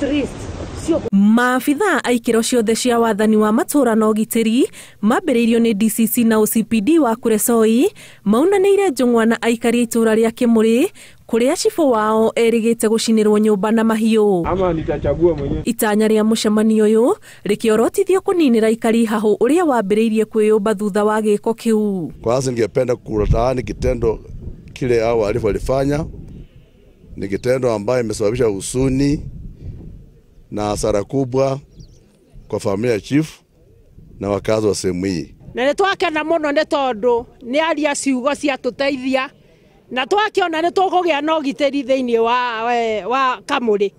At least sio. Maabithaa a ikĩro ciothe cia wathani wa matũra na ũgitĩri mambĩrĩirio nĩ DCC na OCPD wa Kuresoi maunanĩire njũng'wa na aikari a itũra rĩa Kĩmũrĩ kũrĩa cibũ wao erĩgĩte gũcinĩrwo nyũmba na mahiũ. Ama nitachagua mwenyewe. Itanya rĩa mũcemanio ũyũ rĩkĩorotithio kũninĩra aikari hahũ ũrĩa wambĩrĩirie kwĩyũmba thutha wa gĩko kĩu. Kwanza ningependa kulaani kitendo kile hao wahalifu walifanya. Ni kitendo ambayo imesababisha huzuni na hasara kubwa kwa familia ya chief na wakazi wa sehemu hii. Na nĩ twakena mũno nĩ tondũ nĩ aria ciugo cia tũteithia na twakiona nĩ tũkũgĩa na ũgitĩri thĩinĩ wa Kamũrĩ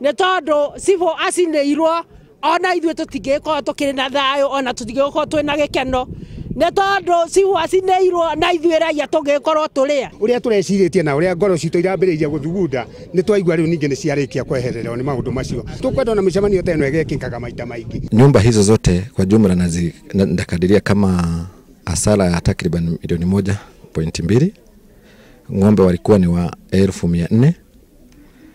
nĩ tondũ cibũ acinĩirwo ona ithuĩ tũtingĩkorwo tũkĩrĩ na thayũ ona tũtingĩkorwo twĩna gĩkeno nĩ tondũ cibũ acinĩirwo na ithuĩ raia tũngĩkorwo tũrĩa. Ũrĩa tũrecirĩtie na ũrĩa ngoro citũ irambĩrĩirie gũthugunda nĩ twaigua rĩu ningĩ nĩ ciarĩkia kwehererwo nĩ maũndũ macio. Tũkwenda ona mĩcemanio ta ĩno ĩgekĩkaga maita maingĩ. Nyumba hizo zote kwa jumla nakadiria kama hasara ya takriban 1.2 milioni. Ng'ombe walikuwa ni wa 400,000,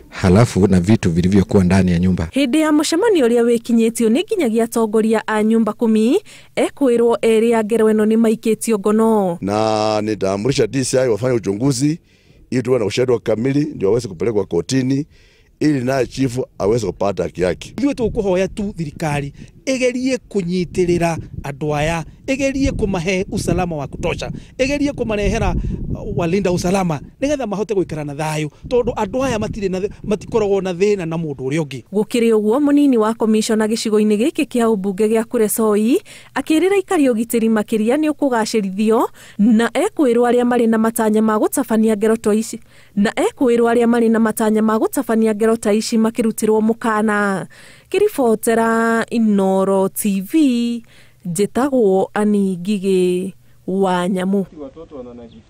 halafu na vitu vilivyokuwa ndani ya nyumba. Hĩndĩ ya mũcemanio ũrĩa wĩkinyĩtio nĩ nginyagia atongoria a nyumba kumi ekwĩrwo erĩ a ngero ĩno nĩ maikĩtio ngono. Na nitaamrisha DCI wafanye uchunguzi ili tuwe na ushahidi wa kamili ndio waweze kupelekwa kotini ili naye chifu aweze kupata haki yake. Ithuĩ tũkũhoya tu thirikari ĩgerie kũnyitĩrĩra andũ aya, ĩgerie kũmahe usalama wa kutosha, ĩgerie kũmarehera walinda usalama nĩgetha mahote gũikara na thayũ tondũ andũ aya matirĩ na matikoragwo na thĩna na mũndũ ũrĩa ũngĩ. Gũkĩrĩ ũguo, mũnini wa komishona gĩcigo-inĩ gĩkĩ kĩa ũmbunge gĩa Kuresoi akĩrĩra aikari ũgitĩri makĩria nĩ ũkũgacĩrithio na ekwĩrwo arĩa marĩ na matanya ma gũtabania ngero ta ici na ekwĩrwo arĩa marĩ na matanya ma gũtabania ngero ta ici makĩrutĩrwo mũkana. Kĩribotera Inooro TV, njĩtagwo Ani Ngigĩ wa Nyamu. Watoto wananaji.